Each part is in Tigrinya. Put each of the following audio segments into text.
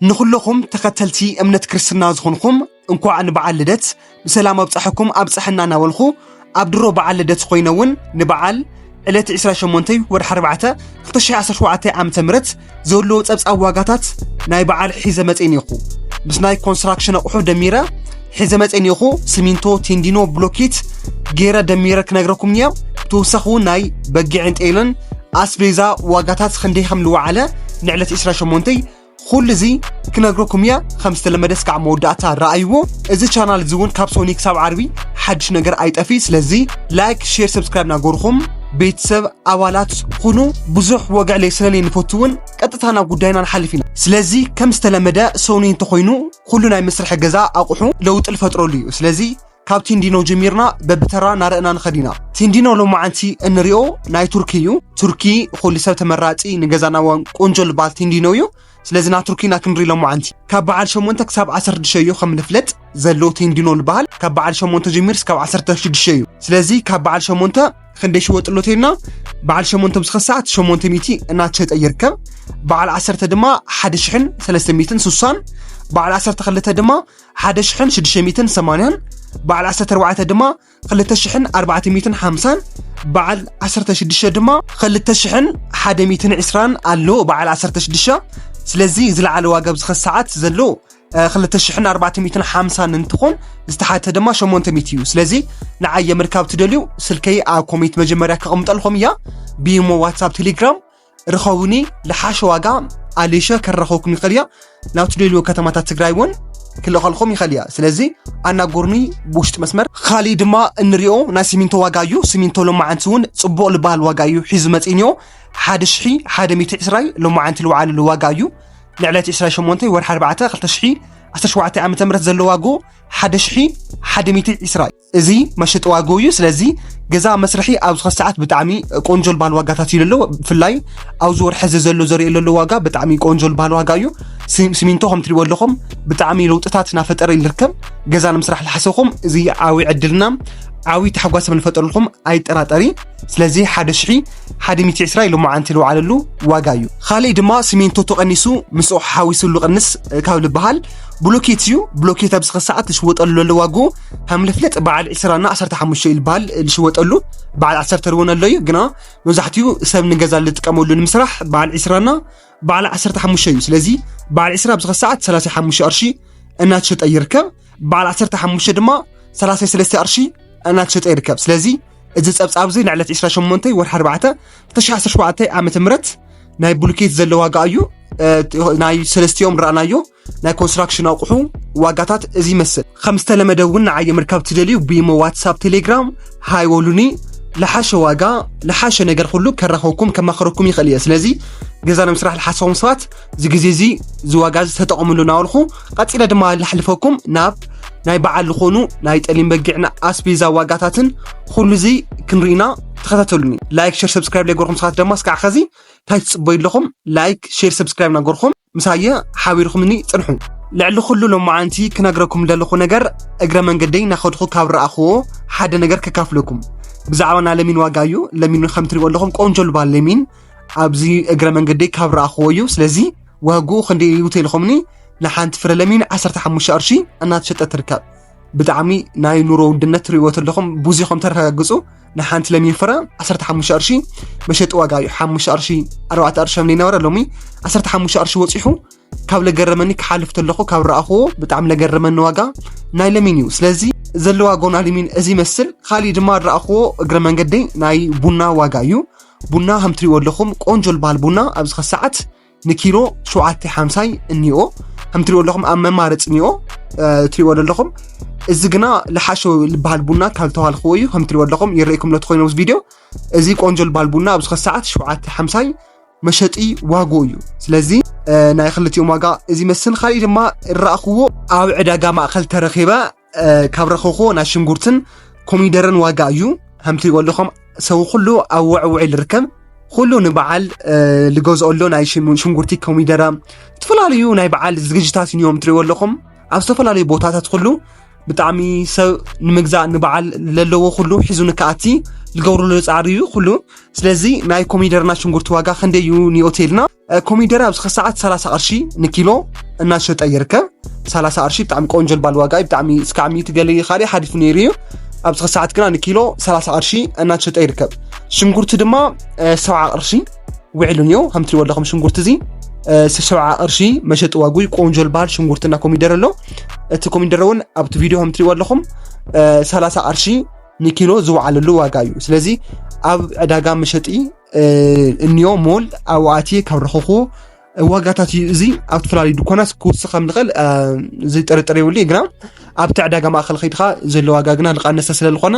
ንኹለኹም ተኸተልቲ እምነት ክርስትና ዝኾንኹም እንኳዕ ንበዓል ልደት ብሰላም ኣብጻሕኩም ኣብጻሕና እናበልኹ፣ ኣብ ድሮ በዓል ልደት ኮይነ እውን ንበዓል ዕለት ዕስራ ሸሞንተ ወርሒ ኣርባዕተ ክልተ ሽሕ ዓሰርተ ሸውዓተ ዓመተ ምህረት ዘለዉ ጸብጻብ ዋጋታት ናይ በዓል ሒዘ መጽእ ኔኹ። ምስ ናይ ኮንስትራክሽን ኣቑሑ ደሚረ ሒዘ መጽእ ኔኹ። ሲሚንቶ፣ ቴንዲኖ፣ ብሎኬት ገይረ ደሚረ ክነግረኩም እየ። ብተወሳኺ እውን ናይ በጊዕን ጤልን ኣስቤዛ ዋጋታት ክንደይ ከም ዝወዓለ ንዕለት ዕስራ ሸሞንተ ኩሉ እዚ ክነግረኩም እየ። ከም ዝተለመደ እስካዕ መወዳእታ ረኣይዎ። እዚ ቻናል እዚ እውን ካብ ሶኒ ክሳብ ዓርቢ ሓድሽ ነገር ኣይጠፊ። ስለዚ ላይክ፣ ሼር፣ ሰብስክራይብ ናገርኩም ቤተሰብ ኣባላት ኩኑ። ብዙሕ ወግዕ ለይስለኒ ንፈቱ እውን ቀጥታ ናብ ጉዳይና ንሓልፍ ኢና። ስለዚ ከም ዝተለመደ ሶኒ እንተኾይኑ ኩሉ ናይ መስርሒ ገዛ ኣቑሑ ለውጢ ልፈጥረሉ እዩ። ስለዚ ካብ ቲንዲኖ ጀሚርና በብተራ ናረእና ንኸድ ኢና። ቲንዲኖ ሎማዓንቲ እንሪኦ ናይ ቱርኪ እዩ። ቱርኪ ኩሉ ሰብ ተመራጺ ንገዛና እውን ቆንጆ ልባል ቲንዲኖ እዩ። ስለዚ ና ቱርኪ ኢና ክንርኢ ሎማዓንቲ። ካብ በዓል ሸሞንተ ክሳብ ዓሰርተ ሽዱሽተ እዩ ከም ንፍለጥ ዘሎ ቲንዲኖ ልበሃል። ካብ በዓል ሸሞንተ ጀሚር እስካብ ዓሰርተ ሽዱሽተ እዩ። ስለዚ ካብ በዓል ሸሞንተ ክንደይ ሽወጥሎ ተይልና፣ በዓል ሸሞንተ ኣብዚ ኸ ሰዓት ሸሞንተ ሚእቲ እናተሸጠ ይርከብ። በዓል ዓሰርተ ድማ ሓደ ሽሕን ሰለስተ ሚእትን ስሳን፣ በዓል ዓሰርተ ክልተ ድማ ሓደ ሽሕን ሽዱሽተ ሚእትን ሰማንያን፣ በዓል ዓሰርተ ኣርባዕተ ድማ ክልተ ሽሕን ኣርባዕተ ሚእትን ሓምሳን፣ በዓል ዓሰርተ ሽዱሽተ ድማ ክልተ ሽሕን ሓደ ሚእትን ዕስራን ኣሎ፣ በዓል ዓሰርተ ሽዱሽተ። ስለዚ ዝለዓለ ዋጋ ኣብዚ ኸ ሰዓት ዘሎ፣ እ፣ ክልተ ሽሕን ኣርባዕተ ሚእትን ሓምሳን እንትኾን፣ ዝተሓተ ድማ ሸሞንተ ሚእቲ እዩ። ስለዚ ንዓይ ምርካብ ትደልዩ ስልከይ ኣብ ኮሜንት መጀመርያ ከቐምጠልኩም እያ። ብኢሞ፣ ዋትሳፕ፣ ቴሌግራም ርኸቡኒ። ልሓሸ ዋጋ ኣሊሸ ከረኸብኩም ይኽእል እያ። ናብ ትደልዩ ከተማታት ትግራይ እውን ክልኸልኩም ይኽእል እያ። ስለዚ ኣናግሩኒ ብውሽጢ መስመር። ካሊእ ድማ እንሪኦ ናይ ሲሚንቶ ዋጋ እዩ። ሲሚንቶ ሎማዓንቲ እውን ጽቡቕ ልበሃል ዋጋ እዩ ሒዙ መጺእኒዮ። ሓደ ሽሒ ሓደ ሚእቲ ዕስራ ሎማዓንቲ ልውዓለሉ ዋጋ እዩ። ንዕለት ዕስራ ሸሞንተ ወርሒ ኣርባዕተ ክልተ ሽሒ ዓሰርተ ሸውዓተ ዓመተ ምህረት ዘሎ ዋግኡ ሓደ ሽሒ ሓደ ሚእቲ ዕስራ። እዚ መሸጢ ዋግኡ እዩ። ስለዚ ገዛ መስርሒ ኣብዚ ኸ ሰዓት ብጣዕሚ ቆንጆ ልባል ዋጋታት እዩ ዘሎ። ብፍላይ ኣብዚ ወርሒ እዚ ዘሎ ዘሪኦ ዘሎ ዋጋ ብጣዕሚ ቆንጆ ልባል ዋጋ እዩ። ሲም-፣ ሲሚንቶ ከም ትሪእዎ ኣለኹም ብጣዕሚ ለውጥታት እናፈጠረ ይርከብ። ገዛ ንምስራሕ ዝሓሰብኩም እዚ ዓብዪ ዕድልና ዓብዪ ተሓጓስ ከም ዝፈጠረልኩም ኣይጠራጠሪ። ስለዚ ሓደ ሽሒ ሓደ ሚእቲ ዕስራ ኢሉ መዓንቲ ልውዓለሉ ዋጋ እዩ። ካሊእ ድማ ሲሚንቶ ተቐኒሱ ምስኡ ሓዊሱ ልቐንስ ካብ ልበሃል ብሎኬት እዩ። ብሎኬት ኣብዚ ኸ ሰዓት ዝሽወጠሉ ዘሎ ዋግኡ ከም ልፍለጥ በዓል ዕስራና ዓሰርተ ሓሙሽተ እዩ ልበሃል ልሽወጠሉ። በዓል ዓሰርተ እውን ኣሎ እዩ፣ ግና መብዛሕትኡ ሰብ ንገዛ ልጥቀመሉ ንምስራሕ በዓል ዕስራና በዓል ዓሰርተ ሓሙሽተ እዩ። ስለዚ በዓል ዕስራ ኣብዚ ኸ ሰዓት ሰላሳ ሓሙሽተ ቅርሺ እናተሸጠ ይርከብ። በዓል ዓሰርተ ሓሙሽተ ድማ ሰላሳ ሰለስተ ቅርሺ እናተሸጠ ይርከብ። ስለዚ እዚ ጸብጻብ እዚ ንዕለት ዕስራ ሸሞንተ ወርሒ ኣርባዕተ ክልተ ሽሕ ዓሰርተ ሸውዓተ ዓመተ ምህረት ናይ ብሉኬት ዘሎ ዋጋ እዩ። እ፣ ናይ ሰለስቲኦም ረኣናዮ። ናይ ኮንስትራክሽን ኣቑሑ ዋጋታት እዚ ይመስል። ከም ዝተለመደ እውን ንዓይ ምርካብ ትደልዩ ብኢሞ፣ ዋትሳፕ፣ ቴሌግራም ሃይ በሉኒ። ልሓሸ ዋጋ፣ ልሓሸ ነገር ኩሉ ከራኸብኩም ከማኽረኩም ይኽእል እየ። ስለዚ ገዛ ንምስራሕ ዝሓሰኹም ሰባት እዚ ግዜ እዚ እዚ ዋጋ እዚ ተጠቐምሉ እናበልኩ፣ ቀጺለ ድማ ላሕልፈኩም ናብ ናይ በዓል ዝኾኑ ናይ ጠሊም በጊዕና ኣስቤዛ ዋጋታትን ኩሉ እዚ ክንርኢና ተኸታተሉኒ። ላይክ፣ ሼር፣ ሰብስክራይብ ለይገርኩም ሰባት ድማ እስካዕ ኸዚ እንታይ ትጽበዩ ኣለኹም? ላይክ፣ ሼር፣ ሰብስክራይብ እናገርኩም ምሳየ ሓቢርኩምኒ ጽንሑ። ልዕሊ ኩሉ ሎማዓንቲ ክነግረኩም ዘለኹ ነገር እግረ መንገደይ እናኸድኹ ካብ ረኣኽዎ ሓደ ነገር ከካፍለኩም። ብዛዕባ ናይ ለሚን ዋጋ እዩ። ለሚን ከም ትሪእዎ ኣለኹም ቆንጆ ልባል ለሚን ኣብዚ እግረ መንገደይ ካብ ረኣኽዎ እዩ። ስለዚ ዋግኡ ክንደይ እዩ ተኢልኹምኒ? ንሓንቲ ፍረ ለሚን ዓሰርተ ሓሙሽተ ቅርሺ እናተሸጠ ትርከብ። ብጣዕሚ ናይ ኑሮ ውድነት ትሪእዎ ተለኹም ብዙ ኢኹም ተረጋግጹ። ንሓንቲ ለሚን ፍረ ዓሰርተ ሓሙሽተ ቅርሺ መሸጢ ዋጋ እዩ። ሓሙሽተ ቅርሺ፣ ኣርባዕተ ቅርሺ ከም ዘይነበረ ሎሚ ዓሰርተ ሓሙሽተ ቅርሺ ወጺሑ። ካብ ለገረመኒ ክሓልፍ ተለኹ ካብ ረኣኽዎ ብጣዕሚ ለገረመኒ ዋጋ ናይ ለሚን እዩ። ስለዚ ዘሎ ዋጋ ናይ ለሚን እዚ ይመስል። ካሊእ ድማ ረኣኽዎ እግረ መንገደይ ናይ ቡና ዋጋ እዩ። ቡና ከም ትሪእዎ ኣለኹም ቆንጆ ልበሃል ቡና ኣብዚ ኸ ሰዓት ንኪሎ ሸውዓተ ሓምሳይ እኒኦ። ከም ትሪእዎ ኣለኹም ኣብ መማረፂ እኒኦ፣ እ፣ ትሪእዎ ኣለኹም። እዚ ግና ልሓሾ ልበሃል ቡና ካብ ዝተባልኽዎ እዩ። ከም ትሪእዎ ኣለኹም ይረእይኩም ሎ ትኾይኑ ኣብዚ ቪድዮ። እዚ ቆንጆ ልበሃል ቡና ኣብዚ ኸ ሰዓት ሸውዓተ ሓምሳይ መሸጢ ዋግኡ እዩ። ስለዚ፣ እ፣ ናይ ክልቲኦም ዋጋ እዚ መስል። ካሊእ ድማ ረኣኽዎ ኣብ ዕዳጋ ማእኸል ተረኺበ፣ እ፣ ካብ ረኸኽዎ ናይ ሽንጉርትን ኮሚደረን ዋጋ እዩ። ከም ትሪእዎ ኣለኹም ሰው ኩሉ ኣብ ውዕውዕ ይርከብ። ኩሉ ንበዓል፣ እ፣ ልገዝኦ ኣሎ ናይ ሽም-፣ ሽንጉርቲ፣ ኮሚደረ፣ ዝተፈላለዩ ናይ በዓል ዝግጅታት እዮም ትሪእዎ ኣለኹም። ኣብ ዝተፈላለዩ ቦታታት ኩሉ ብጣዕሚ ሰብ ንምግዛእ ንበዓል ለለዎ ኩሉ ሒዙ ንክኣቲ ዝገብርሉ ጻዕሪ እዩ ኩሉ። ስለዚ ናይ ኮሚደረና ሽንጉርቲ ዋጋ ክንደይ እዩ ንኦቴልና? እ፣ ኮሚደረ ኣብዚ ኸ ሰዓት ሰላሳ ቅርሺ ንኪሎ፣ እናተሸጠ ይርከብ። ሰላሳ ቅርሺ ብጣዕሚ ቆንጆ ልባል ዋጋ እዩ። ብጣዕሚ እስካዕ ሚእቲ ገለ እዩ ካልእ ሓሊፉ ነይሩ እዩ። ኣብዚ ሰዓት ግና ንኪሎ ሰላሳ ቅርሺ እናተሸጠ ይርከብ። ሽንጉርቲ ድማ እ፣ ሰብዓ ቅርሺ ውዒሉ እኒኦ። ከም ትሪእዎ ኣለኹም ሽንጉርቲ እዚ እ፣ ሰብዓ ቅርሺ መሸጢ ዋጉ እዩ። ቆንጆ ልባል ሽንጉርትና ኮሚደረ ኣሎ። እቲ ኮሚደረ እውን ኣብቲ ቪድዮ ከም ትሪእዎ ኣለኹም እ፣ ሰላሳ ቅርሺ ንኪሎ ዝወዓለሉ ዋጋ እዩ። ስለዚ ኣብ ዕዳጋ መሸጢ እ፣ እኒኦ ሞል ኣብኡ ኣትየ ካብ ረኸኹ ዋጋታት እዩ። እዚ ኣብ ዝተፈላለዩ ድኳናት ክውስኽ ከም ዝኽእል እ፣ እዚ ጥርጥር የብሉ እዩ። ግና ኣብቲ ዕዳጋ ማእኸል ከይድኻ ዘሎ ዋጋ ግና ዝቐነሰ ስለ ዝኾነ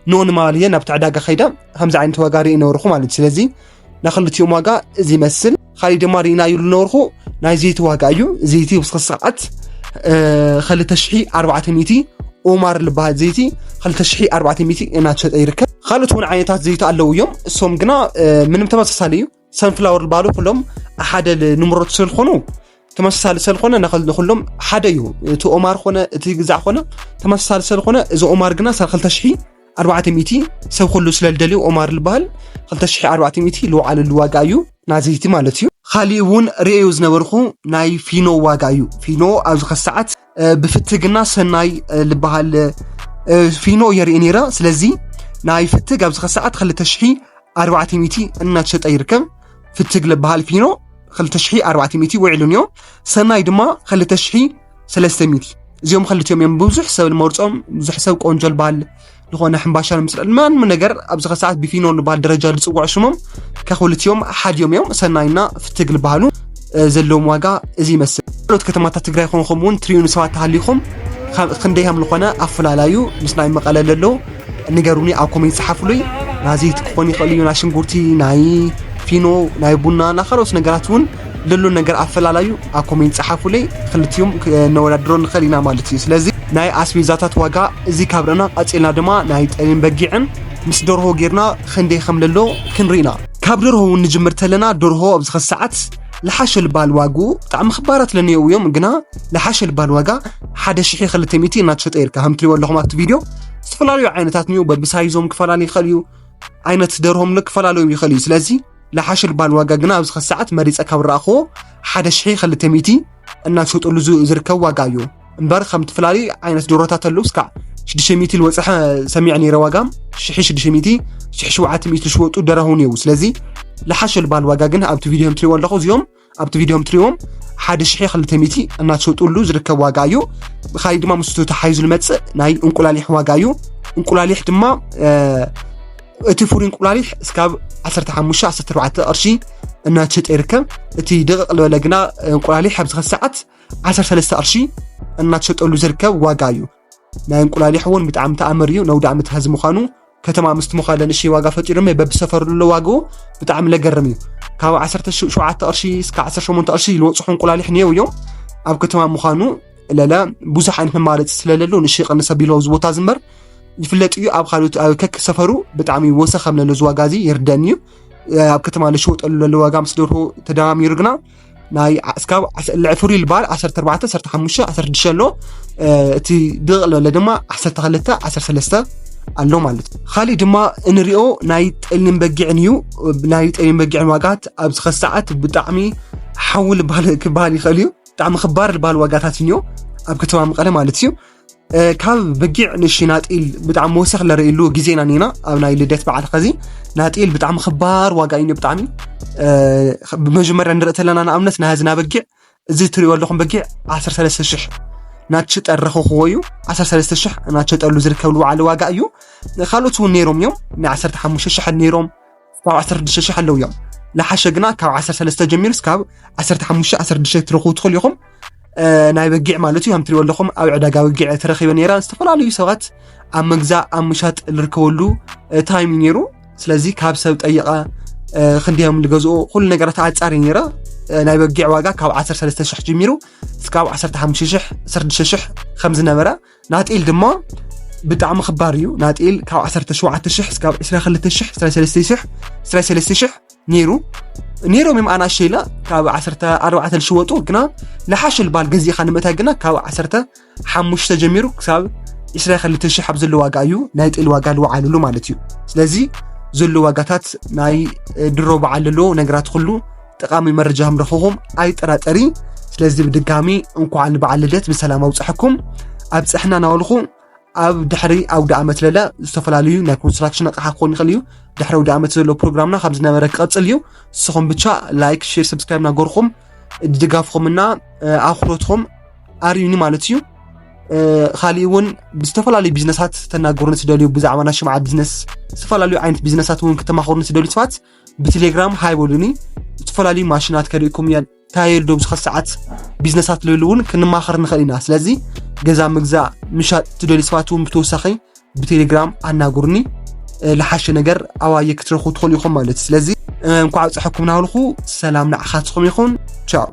ንኡ ንማልየ ናብቲ ዕዳጋ ከይደ ከምዚ ዓይነት ዋጋ ርኢ ነበርኹ ማለት እዩ። ስለዚ ናይ ክልቲኦም ዋጋ እዚ ይመስል። ካሊእ ድማ ርኢናዩ ዝነበርኩ ናይ ዘይቲ ዋጋ እዩ። ዘይቲ ኣብዚ ሰዓት እ፣ ክልተ ሽሕ ኣርባዕተ ሚእቲ ኦማር ዝበሃል ዘይቲ ክልተ ሽሕ ኣርባዕተ ሚእቲ እናተሸጠ ይርከብ። ካልኦት እውን ዓይነታት ዘይቲ ኣለዉ እዮም። እሶም ግና እ፣ ምንም ተመሳሳሊ እዩ። ሰንፍላወር ዝበሃሉ ኩሎም ሓደ ል-፣ ንምሮት ስለ ዝኾኑ ተመሳሳሊ ስለ ዝኾነ ንኸል-፣ ንኹሎም ሓደ እዩ። እቲ ኦማር ኮነ እቲ ግዛዕ ኮነ ተመሳሳሊ ስለ ዝኾነ እዚ ኦማር ግና ክልተ ሽሕ ኣርባዕተ ሚእቲ ሰብ ኩሉ ስለ ዝደልዩ ኦማር ዝበሃል ክልተ ሽሕ ኣርባዕተ ሚእቲ ዝወዓለሉ ዋጋ እዩ ናይ ዘይቲ ማለት እዩ። ካሊእ እውን ርእዩ ዝነበርኩ ናይ ፊኖ ዋጋ እዩ። ፊኖ ኣብዚ ከሰዓት እ፣ ብፍትግና ሰናይ እ፣ ዝበሃል እ፣ ፊኖ የርኢ ነይረ። ስለዚ ናይ ፍትግ ኣብዚ ከሰዓት ክልተ ሽሕ ኣርባዕተ ሚእቲ እናተሸጠ ይርከብ። ፍትግ ዝበሃል ፊኖ ክልተ ሽሕ ኣርባዕተ ሚእቲ ውዒሉ እኒኦ። ሰናይ ድማ ክልተ ሽሕ ሰለስተ ሚእቲ። እዚኦም ክልቲኦም እዮም ብዙሕ ሰብ ዝመርጾም፣ ብዙሕ ሰብ ቆንጆ ልባል ዝኾነ ሕምባሻ ንምስራሕ ማንም ነገር ኣብዚ ከሰዓት ብፊኖ ንባል ደረጃ ዝጽውዑ ሽሞም ከክልቲኦም ሓዲኦም እዮም። ሰናይና ፍትግ ዝበሃሉ እ፣ ዘለዎም ዋጋ እዚ ይመስል። ካልኦት ከተማታት ትግራይ ኮንኩም እውን ትሪኡ ንሰባት ተሃሊኹም ካብ ክንደይ ከም ዝኾነ ኣፈላላዩ ምስ ናይ መቐለ ለሎ ንገሩኒ፣ ኣብ ኮሜንት ጸሓፉለይ። ናይ ዘይቲ ክኾን ይኽእል እዩ፣ ናይ ሽንጉርቲ፣ ናይ ፊኖ፣ ናይ ቡና፣ ናይ ካልኦት ነገራት እውን ለሎ ነገር ኣፈላላዩ ኣብ ኮሜንት ጸሓፉለይ። ክልቲኦም ክ-፣ ነወዳድሮ ንኽእል ኢና ማለት እዩ። ስለዚ ናይ ኣስቤዛታት ዋጋ እዚ ካብ ርኢና ቀጺልና ድማ ናይ ጠሊን በጊዕን ምስ ደርሆ ጌርና ክንደይ ከም ለሎ ክንርኢና። ካብ ደርሆ እውን ንጅምር ተለና ደርሆ ኣብዚ ከሰዓት ልሓሸ ልባል ዋግኡ ብጣዕሚ ክባራት ለነየው እዮም፣ ግና ልሓሸ ልባል ዋጋ ሓደ ሽሕ ክልተ ሚእቲ እናተሸጠ ይርከብ። ከም ትሪእዎ ኣለኹም ኣብቲ ቪድዮ ዝተፈላለዩ ዓይነታት ንዩ በብሳይዞም ክፈላለ ይኽእል እዩ፣ ዓይነት ደርሆም ክፈላለዮም ይኽእል እዩ። ስለዚ ልሓሸ ልባል ዋጋ ግና ኣብዚ ከሰዓት መሪፀ ካብ ረኣኽዎ ሓደ ሽሕ ክልተ ሚእቲ እናተሸጠሉ ዝ-፣ ዝርከብ ዋጋ እዩ። እምበር ከም ትፈላለዩ ዓይነት ደርሆታት ኣለዉ። እስካዕ ሽዱሽተ ሚእቲ ዝበፅሐ ሰሚዐ ነይረ ዋጋ፣ ሽሕ ሽዱሽተ ሚእቲ፣ ሽሕ ሸውዓተ ሚእቲ ዝሽወጡ ደርሆ እውን እየው። ስለዚ ልሓሸ ልባል ዋጋ ግን ኣብቲ ቪድዮ ትሪእዎ ኣለኹ፣ እዚኦም ኣብቲ ቪድዮ ትሪእዎም ሓደ ሽሕ ክልተ ሚእቲ እናተሸጡሉ ዝርከብ ዋጋ እዩ። ብኻሊእ ድማ ምስቱ ተሓይዙ ዝመፅእ ናይ እንቁላሊሕ ዋጋ እዩ። እንቁላሊሕ ድማ እ፣ እቲ ፍሩይ እንቁላሊሕ እስካብ ዓሰርተ ሓሙሽተ ዓሰርተ ኣርባዕተ ቅርሺ እናተሸጠ ይርከብ። እቲ ደቀቕ ዝበለ ግና እንቁላሊሕ ኣብዚ ሰዓት ዓሰርተ ሰለስተ ቅርሺ እናተሸጠሉ ዝርከብ ዋጋ እዩ። ናይ እንቁላሊሕ እውን ብጣዕሚ ተኣምር እዩ። ነውዳዕ ምትሃዝ ምዃኑ ከተማ ምስ ትምዃለ ንእሽተይ ዋጋ ፈጢሮም በብሰፈሩ ዘሎ ዋግኡ ብጣዕሚ ለገርም እዩ። ካብ ዓሰርተ ሸውዓተ ቅርሺ እስከ ዓሰርተ ሸሞንተ ቅርሺ ዝወፅሑ እንቁላሊሕ ነየው እዮም። ኣብ ከተማ ምዃኑ ለለ ብዙሕ ዓይነት መማረፂ ስለለሉ ንእሽተይ ቀንስ ኣቢሉ ኣብዚ ቦታ ዝንበር ይፍለጥ እዩ። ኣብ ካልኦት ኣብ ከክ ሰፈሩ ብጣዕሚ ወሰኽ ከም ለሎ ዝዋጋ እዚ ይርደን እዩ። ኣብ ከተማ ዝሽወጠሉ ዘሎ ዋጋ ምስ ደርሆ ተደማሚሩ ግና ናይ ዓ-፣ እስካብ ዓስ-፣ ልዕ ፍሩይ ልባል ዓሰርተ ኣርባዕተ፣ ዓሰርተ ሓሙሽተ፣ ዓሰርተ ሽዱሽተ ኣሎ። እ፣ እቲ ድቕቕ ዝበለ ድማ ዓሰርተ ክልተ፣ ዓሰርተ ሰለስተ ኣሎ ማለት እዩ። ካሊእ ድማ እንሪኦ ናይ ጠሊን በጊዕን እዩ። ናይ ጠሊን በጊዕን ዋጋት ኣብዚ ከሰዓት ብጣዕሚ ሓዊ ልባል ክበሃል ይኽእል እዩ። ብጣዕሚ ክባር ልባል ዋጋታት እንዮ ኣብ ከተማ መቐለ ማለት እዩ። እ፣ ካብ በጊዕ ንሺ ናጢል ብጣዕሚ ወሰኽ ለርእሉ ግዜና ኒና ኣብ ናይ ልደት በዓል ኸዚ ናጢል ብጣዕሚ ክባር ዋጋ እዩ ብጣዕሚ። እ፣ ብመጀመርያ ንርኢ ተለና ንኣብነት ናይ ህዝና በጊዕ እዚ ትሪእዎ ኣለኹም በጊዕ ዓሰርተ ሰለስተ ሽሕ ናትሽጠ ረኸኽዎ እዩ። ዓሰርተ ሰለስተ ሽሕ ናትሸጠሉ ዝርከብሉ በዓል ዋጋ እዩ። ካልኦት እውን ነይሮም እዮም ናይ ዓሰርተ ሓሙሽተ ሽሕ ነይሮም ካብ ዓሰርተ ሽዱሽተ ሽሕ ኣለዉ እዮም። ለሓሸ ግና ካብ ዓሰርተ ሰለስተ ጀሚሩ እስካብ ዓሰርተ ሓሙሽተ ዓሰርተ ሽዱሽተ ትረኽቡ ትኽእሉ ኢኹም። እ፣ ናይ በጊዕ ማለት እዩ። ከም ትሪእዎ ኣለኹም ኣብ ዕዳጋ በጊዕ ተረኺበ ነይረ። ዝተፈላለዩ ሰባት ኣብ መግዛእ ኣብ ምሻጥ ዝርከበሉ፣ እ፣ ታይም እዩ ነይሩ። ስለዚ ካብ ሰብ ጠይቐ፣ እ፣ ክንደዮም ዝገዝኦ ኩሉ ነገራት ኣጻሪ ነይረ። እ፣ ናይ በጊዕ ዋጋ ካብ ዓሰርተ ሰለስተ ሽሕ ጀሚሩ እስካብ ዓሰርተ ሓሙሽተ ሽሕ ዓሰርተ ሽዱሽተ ሽሕ ከም ዝነበረ ናጢል ድማ ብጣዕሚ ክባር እዩ። ናጢል ካብ ዓሰርተ ሸውዓተ ሽሕ እስካብ ዕስራ ክልተ ሽሕ፣ ዕስራ ሰለስተ ሽሕ፣ ዕስራ ሰለስተ ሽሕ ነይሩ። ነይሮም እዮም ኣናእሽተይ ኢለ ካብ ዓሰርተ ኣርባዕተ ዝሽወጡ፣ ግና ለሓሽ ልባል ገዚእኻ ንምእታይ ግና ካብ ዓሰርተ ሓሙሽተ ጀሚሩ ክሳብ ዕስራ ክልተ ሽሕ ኣብ ዘሎ ዋጋ እዩ ናይ ጤል ዋጋ ዝወዓለሉ ማለት እዩ። ስለዚ ዘሎ ዋጋታት ናይ ድሮ በዓል ዘሎ ነገራት ኩሉ ጠቓሚ መረጃ ከም ረኸኹም ኣይጠራጠሪ። ስለዚ ብድጋሚ እንኳዕ ንበዓል ልደት ብሰላም ኣውፅሐኩም ኣብፅሕና እናበልኹ፣ ኣብ ድሕሪ ኣውደ ዓመት ለለ ዝተፈላለዩ ናይ ኮንስትራክሽን ኣቕሓ ክኾን ይኽእል እዩ። ድሕሪ ኣውደ ዓመት ዘሎ ፕሮግራምና ካብ ዝነበረ ክቐፅል እዩ። ንስኹም ብቻ ላይክ፣ ሼር፣ ሰብስክራይብ እናገርኹም ድጋፍኹምና ኣኽብሮትኹም ኣርዩኒ ማለት እዩ። ካልእ እውን ብዝተፈላለዩ ቢዝነሳት ተናገሩኒ ትደልዩ፣ ብዛዕባ ናይ ሽምዓ ቢዝነስ፣ ዝተፈላለዩ ዓይነት ቢዝነሳት እውን ክተማኸሩኒ ትደልዩ ሰባት ብቴሌግራም ሃይ በሉኒ። ዝተፈላለዩ ማሽናት ከርእኩም እየን። ታየል ዶ ብዙሕ ሰዓት ቢዝነሳት ልብል እውን ክንማኸር ንኽእል ኢና። ስለዚ ገዛ ምግዛእ ምሻጥ ትደልዩ ሰባት እውን ብተወሳኺ ብቴሌግራም ኣናግሩኒ። ልሓሸ ነገር ኣባየ ክትረኽቡ ትኽእሉ ኢኹም ማለት እዩ። ስለዚ እንኳዕ ኣብፀሐኩም ናበልኩ፣ ሰላም ንዓኻትኩም ይኹን። ቻው።